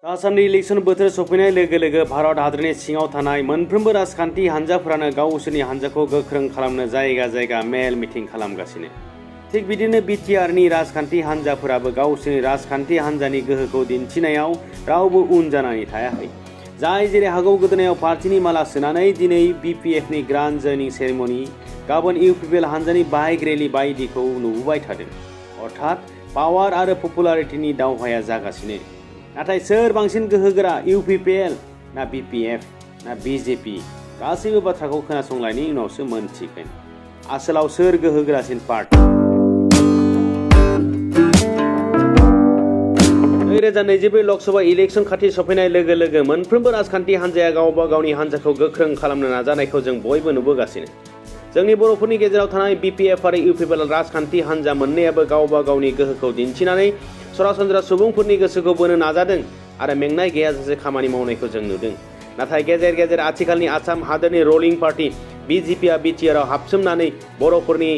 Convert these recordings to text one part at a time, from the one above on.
आसामनि इलेक्शन बोथोर सफैनाय लोगो लोगो भारत हादरनि सिङाव थानाय मोनफ्रोमबो राजखान्थि हानजाफोरानो गावसोरनि हानजाखौ गोख्रों खालामनो जायगा जायगा मेल मिटिं खालामगासिनो। थिग बिदिनो बिटिआरनि राजखान्थि हानजाफोराबो गावसोरनि राजखान्थि हानजानि गोहोखौ दिन्थिनायाव रावबो उन जानानै थायाखै। जाय जेरै हागौ गोदोनायाव पार्टीनि माला सोनानै दिनै बिपिएफनि ग्रान्ड जयनिं सेरेमनि, गाबोन इउपिपिएल हानजानि बाइक रेली बायदिखौ नुबोबाय थादों। अर्थात पावार आरो पपुलारिटिनि दावहाया जागासिनो। नाथाय सोर बांसिन गोहोगोरा, इउपिपिएल ना बिपिएफ ना बिजेपि? गासैबो बाथ्राखौ खोनासंलायनि उनावसो मोनथिगोन आसोलाव सोर गोहोगोरासिन पार्टी। 2024 लकसभा इलेक्शन खाथि सफैनाय लोगो लोगो मोनफ्रोमबो राजखान्थि हानजाया गावबा गावनि हानजाखौ गोख्रों खालामनो नाजानायखौ जों बयबो नुबोगासिनो। जोंनि बर'फोरनि गेजेराव थानाय बिपिएफ आरो इउपिपिएल राजखान्थि हानजा मोननैयाबो गावबा गावनि गोहोखौ दिन्थिनानै सरासनस्रा सुबुंफोरनि गोसोखौ बोनो नाजादों आरो मेंनाय गैयाजासे खामानि मावनायखौ जों नुदों। नाथाय गेजेर गेजेर आथिखालनि आसाम हादोरनि रुलिं पार्टी बिजेपिआ बिटिआरआव हाबसोमनानै बर'फोरनि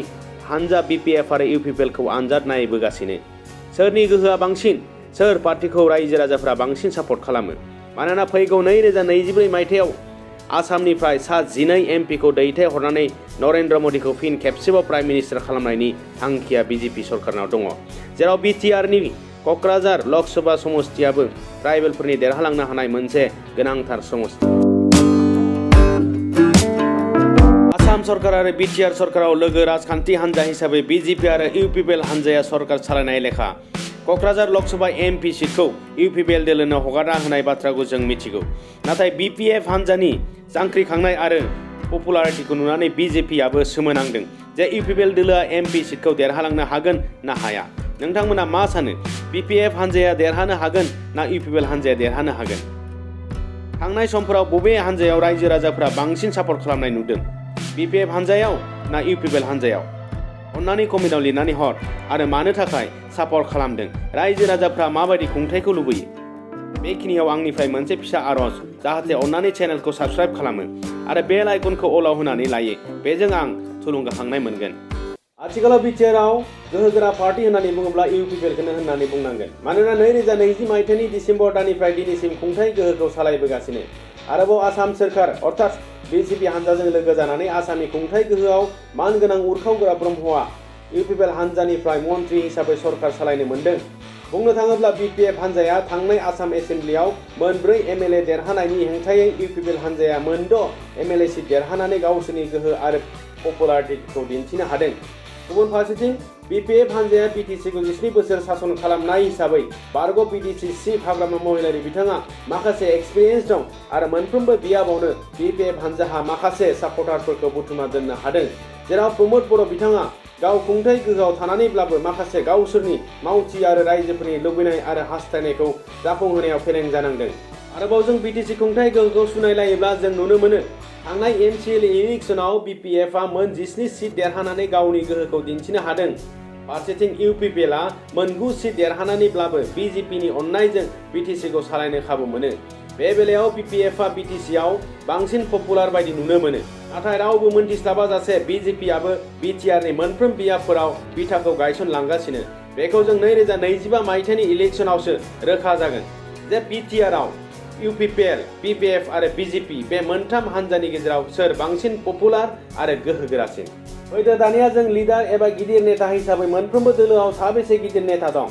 हानजा बिपिएफ आरो इउपिपिएलखौ आनजाद नायबोगासिनो। सोरनि गोहोआ बांसिन, सोर पार्टीखौ रायजो राजाफोरा बांसिन सापर्ट खालामो? मानोना फैगौ 2024 मायथाइयाव आसामनिफ्राय सा 12 एमपिखौ दैथायहरनानै नरेन्द्र मदिखौ फिन खेबसेबाव प्राइम मिनिस्टार खालामनायनि थांखिया बिजेपि सरकारनाव दङ। जेराव बिटिआरनि क'क्राझार लकसभा समस्तियाबो ट्राइबेलफोरनि देरहालांनो हानाय मोनसे गोनांथार समस्ति। आसाम सरकार आरो बिटिआर सरकाराव लोगो राजखान्थि हानजा हिसाबै बिजेपि आरो इउपिपिएल हानजाया सरकार सालायनाय लेखा क'क्राझार लकसभा एमपि सिटखौ इउपिपिएल दोलोनो हगारना होनाय बाथ्राखौ जों मिथिगौ। नाथाय बिपिएफ हानजानि जांख्रिखांनाय आरो पपुलारिटिखौ नुनानै बिजेपिआबो सोमोनांदों जे इउपिपिएल दोलोआ एमपि सिटखौ देरहालांनो हागोन ना हाया। नोंथांमोना मा सानो? बिपिएफ हानजाया देरहानो हागोन ना इउपिपिएल हानजाया देरहानो हागोन? थांनाय समफोराव बबे हानजायाव रायजो राजाफोरा बांसिन सापर्ट खालामनाय नुदों? बिपिएफ हानजायाव ना इउपिपिएल हानजायाव? अन्नानै कमेन्टआव लिरनानै हर आरो मानो थाखाय सापर्ट खालामदों, रायजो राजाफ्रा माबायदि खुंथायखौ लुबैयो। बेखिनियाव आंनिफ्राय मोनसे फिसा आरज, जाहाथे अन्नानै चेनेलखौ साबस्क्राइब खालामो आरो बेल आइकनखौ अलाव होनानै लायो। बेजों आं थुलुंगाखांनाय मोनगोन। आथिखालाव बिटिआरआव गोहोगोरा पार्टी होननानै बुङोब्ला इउपिपिएलखौनो होननानै बुंनांगोन। मानोना 2020 मायथाइनि डिसेम्बर दाननिफ्राय दिनैसिम खुंथाय गोहोखौ सालायबोगासिनो। आरोबाव आसाम सोरखार अर्थात बिजेपि हानजाजों लोगो जानानै आसामनि खुंथाय गोहोआव मानगोनां उरखावग्रा ब्रह्मआ इउपिपिएल हानजानिफ्राय मन्त्रि हिसाबै सरकार सालायनो मोन्दों। बुंनो थाङोब्ला बिपिएफ हानजाया थांनाय आसाम एसेम्ब्लियाव 4 एमएलए देरहानायनि हेंथायै इउपिपिएल हानजाया 6 एमएलए सिट देरहानानै गावसोरनि गोहो आरो पपुलारिटिखौ दिन्थिनो हादों। गुबुन फारसेथिं बिपिएफ हानजाया बिटिसिखौ 17 बोसोर सासन खालामनाय हिसाबै बारग' बिटिसि चिफ हाग्रामा महिलारि बिथाङा माखासे एक्सपिरियेन्स दं आरो मोनफ्रोमबो बियाबावनो बिपिएफ हानजाहा माखासे सापर्टारफोरखौ बुथुमना दोननो हादों। जेराव प्रमद बर' बिथाङा गाव खुंथाय गोहोआव थानानैब्लाबो माखासे गावसोरनि मावथि आरो रायजोफोरनि लुबैनाय आरो हास्थायनायखौ जाफुंहोनायाव फेलें जानांदों। आरोबाव जों बिटिसि खुंथाय गोहोखौ सुनायलायोब्ला जों नुनो मोनो थांनाय एमसिएल इलेक्शनाव बिपिएफआ 17 सिट देरहानानै गावनि गोहोखौ दिन्थिनो हादों। फारसेथिं इउपिपिएलआ 9 सिट देरहानानैब्लाबो बिजेपिनि अननायजों बिटिसिखौ सालायनो खाबु मोनो। बे बेलायाव बिपिएफआ बिटिसिआव बांसिन पपुलार बायदि नुनो मोनो। नाथाय रावबो मोनथिस्लाबाजासे बिजेपिआबो बिटिआरनि मोनफ्रोम बियाबफोराव बिथाखौ गायसनलांगासिनो। बेखौ जों 2025 मायथाइनि इलेक्शनावसो रोखा जागोन जे बिटिआरआव इउपिपिएल, बिपिएफ आरो बिजेपि बे मोनथाम हानजानि गेजेराव सोर बांसिन पपुलार आरो गोहोगोरासिन। फैदो दानिया जों लिडार एबा गिदिर नेता हिसाबै मोनफ्रोमबो दोलोआव साबेसे गिदिर नेता दं?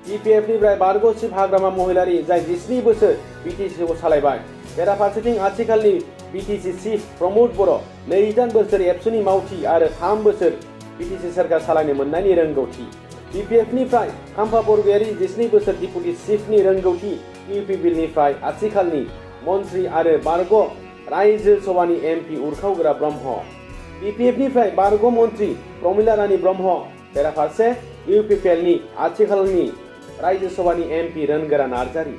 बिपिएफनिफ्राय बारग' चिफ हाग्रामा महिलारि जाय 17 बोसोर बिटिसिखौ सालायबाय। बेराफारसेथिं आथिखालनि बिटिसि चिफ प्रमद बर' 23 बोसोर एबसुनि मावथि आरो 3 बोसोर बिटिसि सोरखार सालायनो मोननायनि रोंगौथि। बिपिएफनिफ्राय खाम्फा बरगयारि 17 बोसोर डिपुटि चिफनि रोंगौथि। इउपिपिएलनिफ्राय आथिखालनि मन्त्रि आरो बारग' रायजो सभानि एमपि उरखावग्रा ब्रह्म। बिपिएफनिफ्राय बारग' मन्त्रि प्रमिला रानी ब्रह्म। बेराफारसे इउपिपिएलनि आथिखालनि रायजो सभानि एमपि रोनगोरा नार्जारि।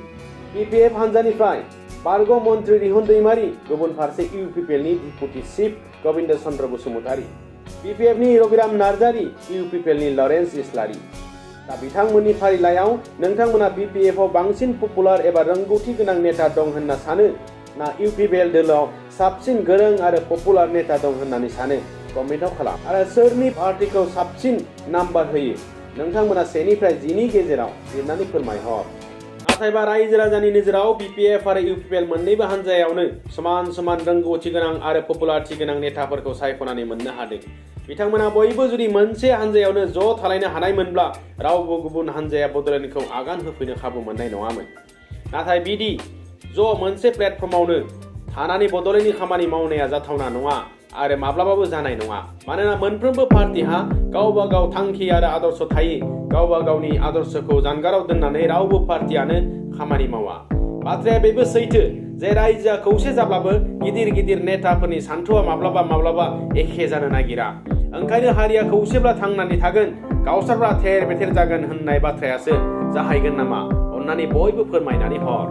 बिपिएफ हानजानिफ्राय बारग' मन्त्रि रिहन दैमारि, गुबुन फारसे इउपिपिएलनि डिपुटि चिफ गबिन्द चन्द्र बसुमतारि। बिपिएफनि रबिराम नार्जारि, इउपिपिएलनि लरेन्स इस्लारि। दा बिथांमोननि फारिलाइयाव नोंथांमोना बिपिएफआव बांसिन पपुलार एबा रोंगौथि गोनां नेता दं होनना सानो ना इउपिपिएल दोलोआव साबसिन गोरों आरो पपुलार नेता दं होननानै सानो? कमेन्टआव खालाम। आरो सोरनि पार्टीखौ साबसिन नाम्बार होयो नोंथांमोना 1 निफ्राय 10 नि गेजेराव लिरनानै फोरमायहर। नाथायबा रायजो राजानि नोजोराव BPF आरो UPPL मोन्नैबो हान्जायावनो समान समान रोंगौथि गोनां आरो पपुलारिटि गोनां नेताफोरखौ सायख'नानै मोननो हादों। बिथांमोना बयबो जुदि मोनसे हान्जायावनो ज' थालायनो हानायमोनब्ला रावबो गुबुन हान्जाया बड'लेण्डखौ आगान होफैनो खाबु मोननाय नङामोन। नाथाय बिदि ज' मोनसे प्लेटफर्मावनो थानानै बड'लेण्डनि खामानि मावनाया जाथावना नङा आरो माब्लाबाबो जानाय नङा। मानोना मोनफ्रोमबो पार्टिहा गावबा गाव थांखि आरो आदर्श थायो। गावबा गावनि आदर्शखौ जानगाराव दोननानै रावबो पार्टियानो खामानि मावा। बाथ्राया बेबो सैथो जे रायजोआ खौसे जाब्लाबो गिदिर गिदिर नेताफोरनि सान्थौआ माब्लाबा एखे जानो नागिरा। ओंखायनो हारिया खौसेब्ला थांनानै थागोन, गावस्राब्ला थेर बेथेर जागोन होननाय बाथ्रायासो जाहैगोन नामा? अन्नानै बयबो फोरमायनानै हर।